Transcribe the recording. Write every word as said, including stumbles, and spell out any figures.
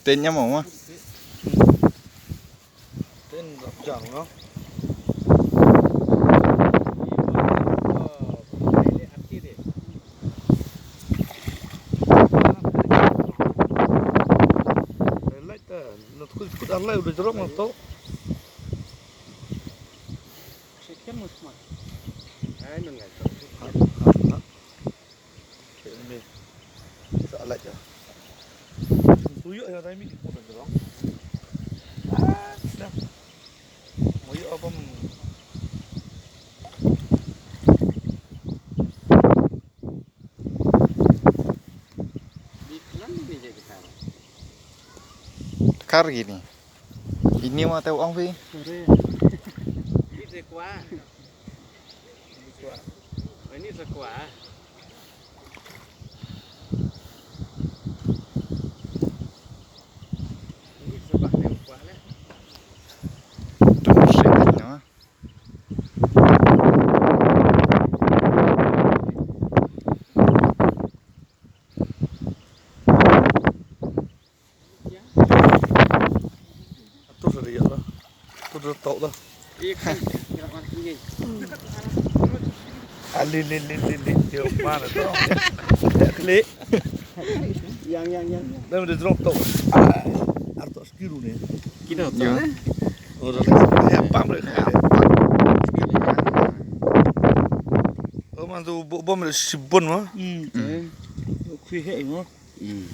Ten nya mo ma. Ten jang no. Lai ta, na tkut tkut ar lai udah jeruk ma to. Sekian mo ma. Ai nang ngai to. Sa lait ya. Tuyuk ya, dai mi di pun dong. Ah, dah. Moyuk apa? Di kanan ni je kita. Kar gini. Ini ma te ong phi. Ini sekua. Ini sekua. Ini sebab ni kuah lah. Terus ini no. Atu sa dia lah. Tu dah tau dah. Ali li li li li. Dia mana tu? Li. Yang yang yang. Dah dah drop tu. Arto sekiru ni. Kita tu. Oh, dah. Ya, pam dah. Oh, man tu bom dah sibun mah. Hmm. Kui hei mah. Hmm.